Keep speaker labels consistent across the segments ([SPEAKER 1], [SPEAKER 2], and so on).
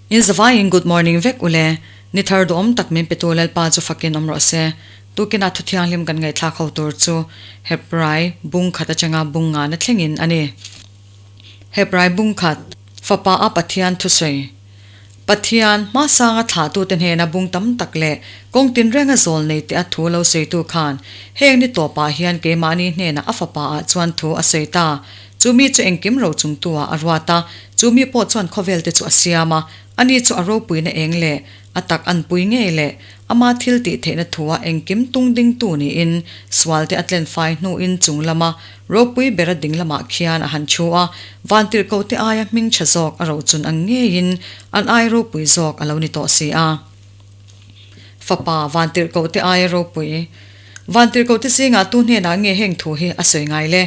[SPEAKER 1] In zavaiin good morning vek ule. Ni thar duhawm tak min petu Lalpa chu fakin awm rawh se. Tukinah thu thianghlim kan ngaihthlak ho tur chu Hebrai bung khat atanga bung ngana thlengin a ni. Hebrai bung khat, Fapa a Pathian thusawi. Pathian, hmasanga thlahtute hnena bung tam tak leh kawng tinrenga zawl nei teh a thu lo sawitu khan heng ni tawpah hian keimahni hnenah a fapa ah chuan thu a sawi ta. Chu mi chu engkim ro chungtu ah a ruat a, chu mi pawh chuan khawvel te chu a siam a, ani chu a ropuina eng leh a tak an pui ngei leh ama thil tih theihna thua engkim tung dingtu niin sual te a tlen fai hnuin chung lama ropui bera ding lamah khian a han thu a, vantirhkoh te aia hming tha zawk a rochun ang ngeiin an ai ropui zawk a lo ni tawh si a. Fapa, vantirhkoh te aia ropui. Vantirhkoh te zingah tu hnenah nge heng thu hi a sawi ngai le?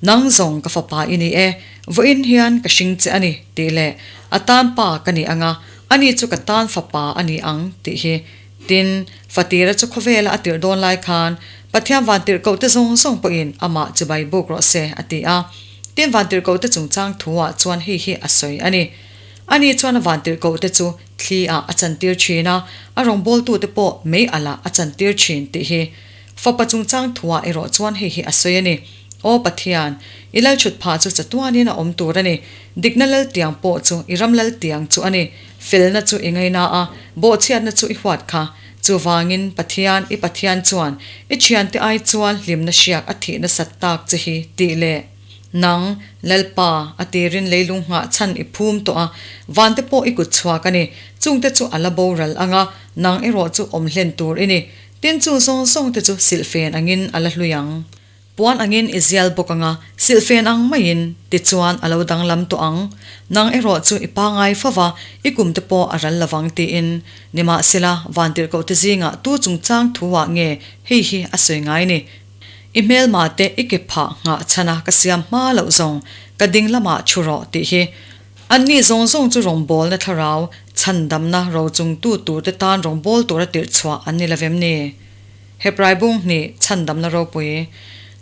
[SPEAKER 1] Nang zawng ka fapa i ni e, vawiin hian ka hring che a ni, tih leh a tan pa ka ni ang a, Ani chu ka tan fapa a ni ang tih hi. Tin, Fatira chu khawvela a tirh dawn lai khan Pathian vantirhkoh te zawng zawng pawhin amah chibai buk rawh se a ti a. Tin, vantirhkoh te chungchang thuah chuan hei hi a sawi a ni. Ani chuan a vantirhkoh te chu thli ah a chantir thin a, a rawngbawltute pawh mei alh ah a chantir thin tih hi. Fapa chungchang thuah erawh chuan hei hi a sawi a ni. Aw Pathian, i lal chhut phah chu chatuanin a awm tur a ni. Dikna lal tiang pawh chu i ram lal tiang chu a ni. Felna chu i ngaina a, bawhchhiatna chu i huat kha. Chuvangin, Pathian, i Pathian chuan i thiante ai chuan hlimna hriak a thih nasat tak che hi tih leh nang, Lalpa, a tirin leilung nghah chhan i phum tawh a, vante pawh i kut chhuak a ni. Chungte chu a la boral ang a, nang erawh chu awm hlen tur i ni. Tin chu zawng zawng te chu silhfen angin a la hlui ang. Puan angin i zial bawk ang a, silhfen ang maiin tichuan a lo danglam tawh ang. Nang erawh chu i pangai fo va, i kum te pawh a ral lovang tiin. Nimahsela, vantirhkoh te zingah tu chungchang thu ah nge hei hi a sawi ngai ni? I hmelma te i ke phah nghah chhana ka siam hma loh zawng ka ding lamah thu rawh tih hi. Anni zawng zawng chu rawngbawlna thlarau, chhandamna rochungtu turte tan rawngbâwl tura tirh chhuah an ni lovem ni? Hebrai bung hnih, chhandamna ropui.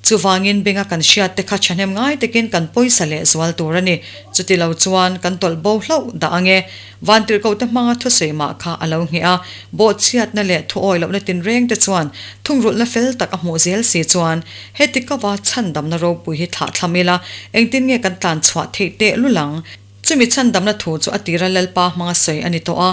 [SPEAKER 1] Chuvangin benga kan hriatte kha thahnem ngai takin kan pawisa leh zual tur a ni. Chuti lo chuan kan tawlh bo hlauh dah ang e. Vantirhkohte hmanga thusawi mah kha a lo ngheh a, bawhchhiatna leh thuawi lohna tinrengte chuan thungrulhna fel tak a hmuh zel si chuan heti kava chhandamna ropui hi thlah thlam ila engtin nge kan tlan chhuah theih teh lul ang? Chumi chhandamna thu chu a tira Lalpa hmanga sawi a ni tawh a,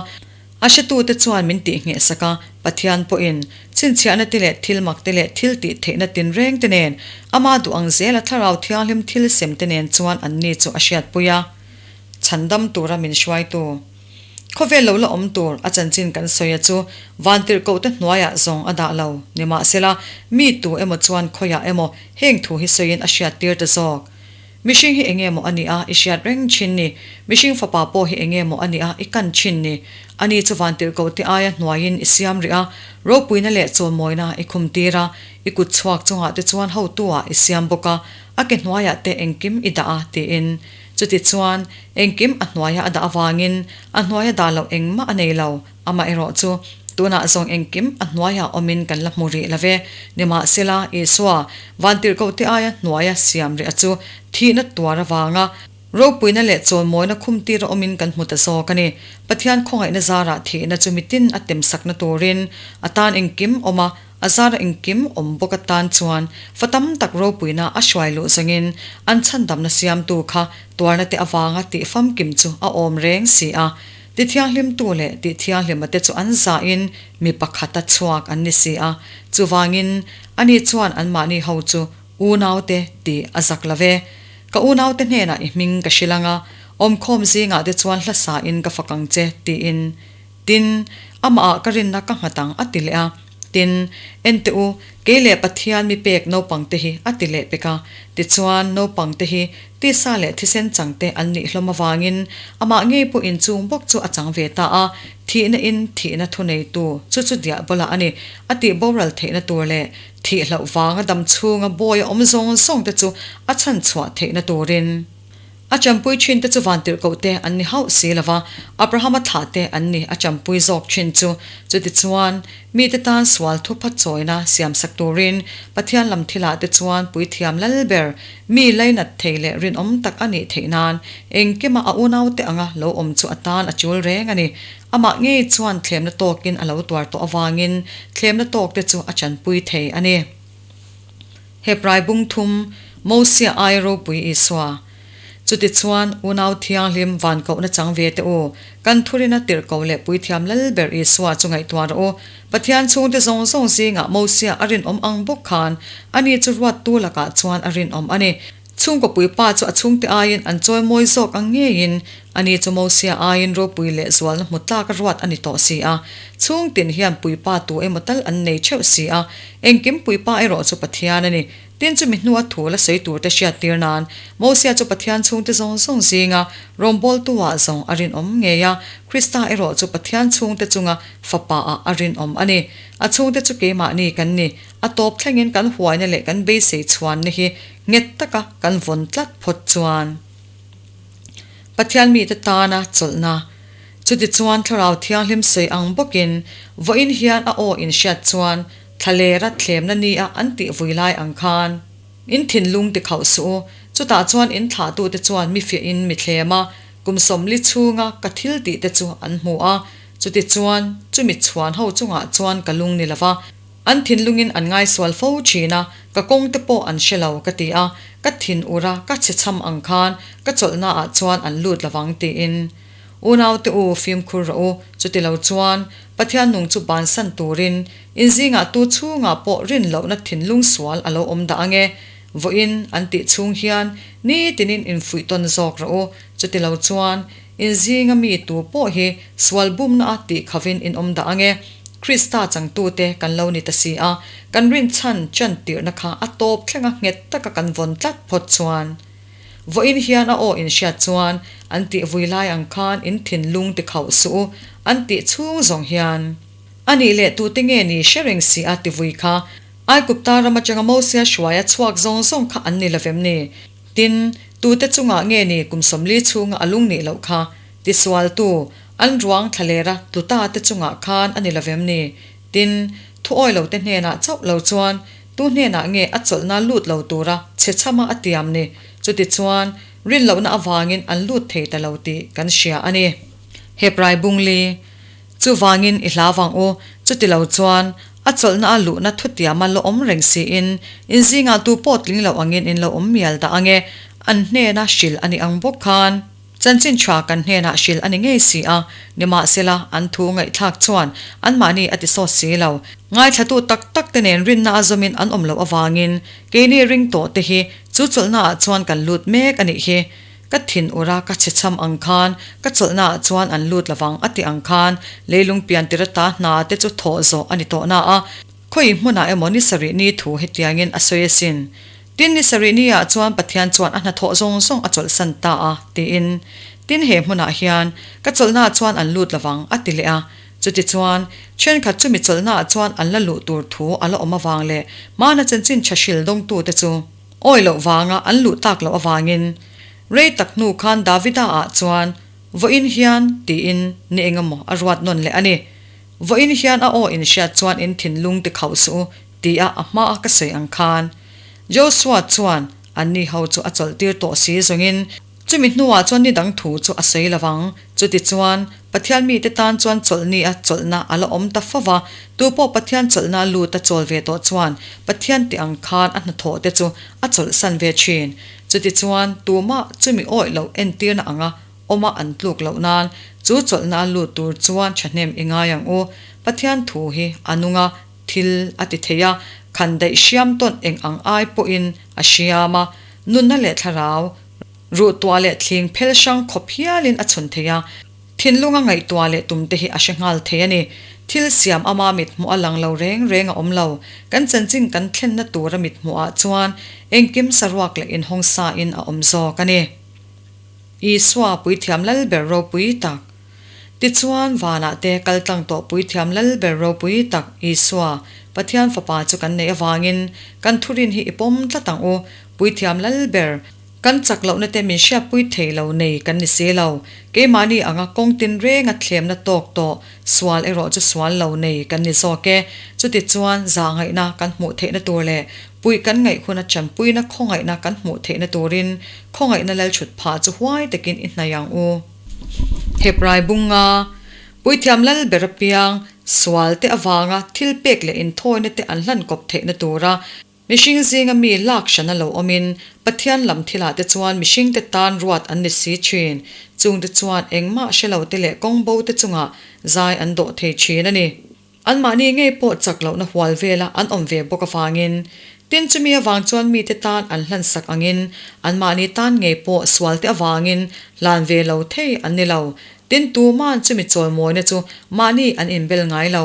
[SPEAKER 1] a hretute chuan min tih ngheh sak a, Pathian pawhin chhinchhiahna te leh thil mak te leh thil tih theihna tinreng te nen ama duh ang zela Thlarau Thianghlim thil sem te nen chuan anni chu a hriatpui a. Chhandam tura min hruaitu. Khawvel lo la awm tur a chanchin kan sawi a chu vantirhkohte hnuaiah zawng a dah lo. Nimahsela, mi tu emaw chuan khawiah emaw heng thu hi sawiin a hriattir ta zawk. Mihring hi enge maw a nih a i hriat reng thin ni? Mihring fapa pawh hi enge maw a nih a i kan thin ni? Ani chu vantirhkohte aia hnuaiin i siam rih a, ropuina leh chawlmawina i khumtir a, i kut chhuak chungah te chuan hotu ah i siam bawk a, a ke hnuaiah te engkim i dah a, tiin. Chutichuan, engkim a hnuaia a dah avangin a hnuaia dah loh engmah a nei lo. Amaherawh chu, tunah zawng engkim a hnuaiah awmin kan la hmu rih lo ve. Nimahsela, Isua, vantirhkohte aia hnuaia siam rih a chu thihna tuar avanga ropuina leh chawlmawina khumtira awmin kan hmu ta zawk a ni. Pathian khawngaihna zarah thihna chu mitin a temsakna turin a tan engkim awm a, A zara engkim awm bawk atan chuan fa tam tak ropuina a hruai luh zawngin an chhandamna siamtu kha tuarna te avanga tih famkim chu a awm reng si a. Ti thianghlimtu leh tih thianghlimate chu an zahin mi pakhata chhuak an ni si a. Chuvangin ani chuan anmahni ho chu unaute tih a zak lo ve. Ka unaute hnenah i hming ka hrilh ang a, awmkhawm zingah te chuan hla sain ka fak ang che tiin Tin, amahah ka rinna ka nghat ang a ti leh a. Tin, en teh u, kei leh Pathian mi pek naupangte hi a ti leh pek a. Tichuan, naupangte hi tisa leh thisen changte an nih hlawm avangin amah ngei pawh inchung bawk chu a chang ve ta a, thihna in thihna thuneitu chu chu diah bawlah a ni, a tih boral theihna tur leh thih hlauh vanga dam chhunga bawi a awm zawng zawngte chu a chhanchhuah theihna turin. A champui thin te chu vantirhkoh te an ni hauh si lo va, Abrahama thlah te an ni a champui zawk thin chu. Chutichuan, mite tan sual thupha chawina siamsak turin Pathian lam thilah te chuan puithiam lal ber, mi lainat thei leh rinawm tak a nih theih nan engkima a unaute anga lo awm chu a tan a chul reng a ni. Amah ngei chuan thlemna tawkin a lo tuar tawh avangin thlemna tawkte chu a chanpui thei a ni. Hebrai bung thum, Mosia ai ropui Isua. Chutichuan, unau thianghlim van kohna chang ve teh u, kan thurina tirhko leh puithiam lal ber Isua chu ngaihtuah rawh u. Pathian chhungte zawng zawng zingah Mosia a rinawm ang bawk khan, ani chu ruattu lakah chuan a rinawm a ni. Chhungkaw puipa chu a chhungte aiin an chawi mawi zawk ang ngeiin, ani chu Mosia aiin ropui leh zualna hmu tlak a ruat a ni tawh si a. Chhungtin hian puipa tu emaw tal an nei theuh si a, engkim puipa erawh chu Pathian a ni. Tin chumi hnua thu la sawi turte hriattir nan Mosia chu Pathian chhungte zawng zawng zinga rawngbawltu-ah zawng a rinawm ngei a, Krista erawh chu Pathian chhungte chunga fapa-ah a rinawm a ni. A chhungte chu keimahni kan ni. A tawp thlengin kan huaina leh kan beisei chhuanna hi nghet taka kan vawn tlat phawt chuan Pathian mite tana chawlhna. Chutichuan Thlarau Thianghlim sawi ang bawkin vawiin hian a aw inhriat chuan thlalera thlemna nia an tih vui lai ang khan in thinlung ti khauh suh u. Chutah chuan in thlahtute chuan mi fiahin mi thlem a, kum 40 chhunga ka thil tihte chu an hmu a. Chutichuan chumi chhuan ho chungah chuan ka lung ni lova. An thinlungin an ngaisual fo thin a, ka kawng te pawh an hre lo ka ti a, ka thin ur a, ka chhe chham ang khan ka chawlhnaah chuan an lut lovang tiin. Unaute u, fimkhur rawh u, chuti lo chuan Pathian nung chu bansan turin in zingah tu chhungah pawh rin lohna thinlung sual a lo awm dah ange. Vawiin an tih chhung hian nitinin infuih tawn zawk rawh u, chuti lo chuan In zinga mi tu pawh hi sual bumna a tih khavin in awm dah ange. Krista changtute kan lo ni ta si a, kan rinchhan chan tirhna kha a tawp thlenga nghet taka kan vawn tlat phawt chuan. Vawiin hian a aw in hriat chuan an tih vui lai ang khan in thinlung ti khauh suh u, an tih chhung zawng hian. A nih leh tute nge ni hre reng si a ti vui kha Aigupta ram atanga Mosia hruaia chhuak zawng zawng kha an ni lovem ni? Tin, tute chungah nge ni kum 40 chhunga a lung nih loh kha? Tisualtu, an ruang thlalera tluta te chungah khan a ni lovem ni? Tin, thuawi lote hnenah chauh lo chuan tu hnenah nge a chawlhna lut lo tura chhe chhama a tiam ni? Chutichuan, rin lohna avangin an lut thei ta lo tih kan hria a ni. Hebrai bungli. Chuvangin i hlau vang u, chuti lo chuan a chawlhna a luhna thutiama la awm reng siin in zingah tu pawh tling lo angin in lo awm mial dah ange, an hnena hrilh a ni ang bawk khan. Chanchin tha kan hnenah hrilh a ni ngei si a, nimahsela an thu ngaihthlak chuan anmahni a ti sawt si lo. Ngaithlatu tak tak te nen rinna a zawmin an awm loh avangin keini ring tawh te hi chu chawlhnaah chuan kan lut mek a nih hi. Ka thin ur a, ka chhe chham ang khan, ka chawlhna ah chuan an lut lovang a ti ang khan, leilung pian tir ata hna te chu thawh zawh a ni tawh na a, khawi hmunah emaw ni sarih ni thu hetiangin a sawi asin. Tin, ni sarih ni ah chuan Pathian chuan a hnathawh zawng zawng a chawlhsan ta a, tiin. Tin, he hmunah hian, ka chawlhna ah chuan an lut lovang a ti leh a. Chutichuan, thenkhat chumi chawlhna ah chuan an la luh tur thu a la awm avang leh hmana chanchin tha hril dawngtute chu, Awi loh vanga an luh tak loh avangin rei tak hnu khan Davida ah chuan vawiin hian tiin ni engemaw a ruat nawn leh a ni. Vawiin hian a aw in hriat chuan in thinlung ti khauh suh u tia a hma a ka sawi ang khan Joshua chuan anni ho chu a chawlh tir tawh si zawngin Chumi hnuah chuan ni dang thu chu a sawi lo vang. Chutichuan, Pathian mite tan chuan chawlhni a chawlhna a la awm ta fo va, tupawh Pathian chawlhna lut a chawl ve tawh chuan Pathian tih ang khan a hnathawh te chu a chawlhsan ve thin. Chutichuan, tumah chumi awih loh entirna anga awma an tluk loh nan chu chawlhna a lut tur chuan thahnem i ngai ang u. Pathian thu hi a nung a, thil a ti thei a, khan daih hriam tawn eng ang ai pawhin a hriam a, nunna leh thlarau, Ruh tuah leh thling phel hrang khawp hialin a chhun thei a, thinlunga ngaihtuah leh tumte hi a hre nghal thei a ni. Thil siam ama mithmuh a lang lo reng reng a awm lo. Kan chanchin kan thlenna tura mithmuhah chuan engkim saruak leh inhawng sain a awm zawk a ni. Isua puithiam lalber ropui tak. Tichuan, vanah te kal tlang tawh puithiam lalber ropui tak Isua, Pathian Fapa chu kan neih avangin kan thurin hi i pawm tlat ang u. Puithiam lalber. Kan chak lohna te min hriatpui thei lo nei kan ni si lo. Keimahni anga kawng tinrenga thlemna tawk tawh sual erawh chu sual lo nei kan ni zawk e. Chutichuan zahngaihna kan hmuh theihna tur leh puih kan ngaih huna chanpuina khawngaihna kan hmuh theihna turin khawngaihna lalchhut phah chu huai takin i hnaih ang u. Hebrai bunga Puithiam lal ber apiang sual te avanga thil pek leh inthawina te an hlan kawp theihna tura Mihring zinga mi lak hran a lo awmin Pathian lam thilah te chuan mihringte tan ruat an ni si thin. Chungte chuan engmah hre lo te leh kawng bo te chungah zai an dawh thei thin a ni. Anmahni ngei pawh chak lohna hual vela an awm ve bawk avangin. Tin chumi avang chuan mite tan an hlansak angin anmahni tan ngei pawh sualte avangin hlan ve lo thei an ni lo. Tin tuman chumi chawimawina chu mahni an inbel ngai lo.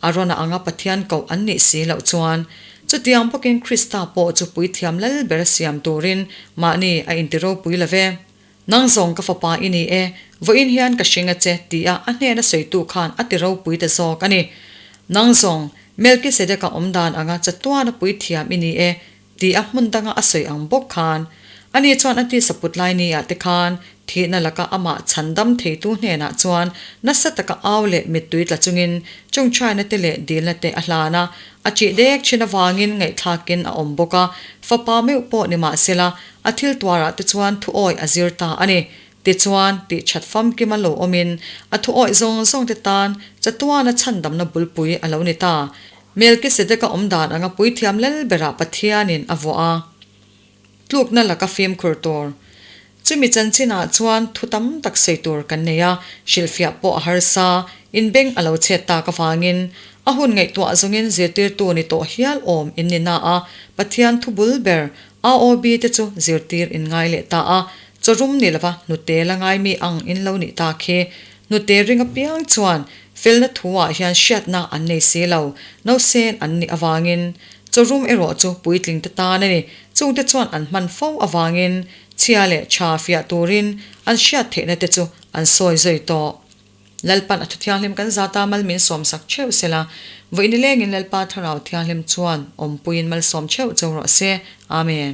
[SPEAKER 1] Arona anga Pathian koh an nih si loh chuan, chutiang bawkin Krista pawh chu puithiam lal ber siam turin mahni a inti ropui lo ve. Nang zawng ka fapa i ni e, vawiin hian ka hring a che, tia a hnena sawitu khan a ti ropui ta zawk a ni. Nang zawng, Melkisedeka awm dan anga chatuana puithiam i ni e, Ti a hmun danga a sawi ang bawk khan, ani chuan a tisa put lai ni ah te khan thihna laka amah chhandam theitu hnenah chuan nasa taka au leh mittui tla chungin chungchhaina te leh dilna te a hlan a, a chih dek thin avangin ngaihthlakin a awm bawk a, fapa meuh pawh ni mahsela a thil tuarah te chuan thuawi a zir ta a ni. Tichuan, tihchat famkima lo awmin a thuawi zawng zawng te tan chatuana chhandamna bulpui a lo ni ta. Melkisedeka awm dan anga puithiam lal berah Pathianin a vuah a, tlukna laka fimkhur tur. Chumi chanchinah chuan thu tam tak sawi tur kan nei a, hrilhfiah pawh a harsa, inbeng a lo chhet tak avangin a hun ngaihtuah zawngin zirtirtu ni tawh hial awm in ni na a, Pathian thu bul ber AOB te chu zirtir in ngai leh ta a, chawrum ni lova hnute la ngaimi ang in lo nih tak hi. Hnute ring apiang chuan felna thu-ah hian hriatna an nei si lo, nausen an nih avangin. Chawrum erawh chu puitlingte tan a ni, chungte chuan an hman fo avangin chhia leh tha fiah turin an hriat theihna te chu an sawi zui tawh. Lalpan a thu thianghlim kan zata mal min sawmsak theuh sela, vawiin nilengin Lalpa Thlarau Thianghlim chuan awmpuiin malsawm theuh cheu rawh se. Amen.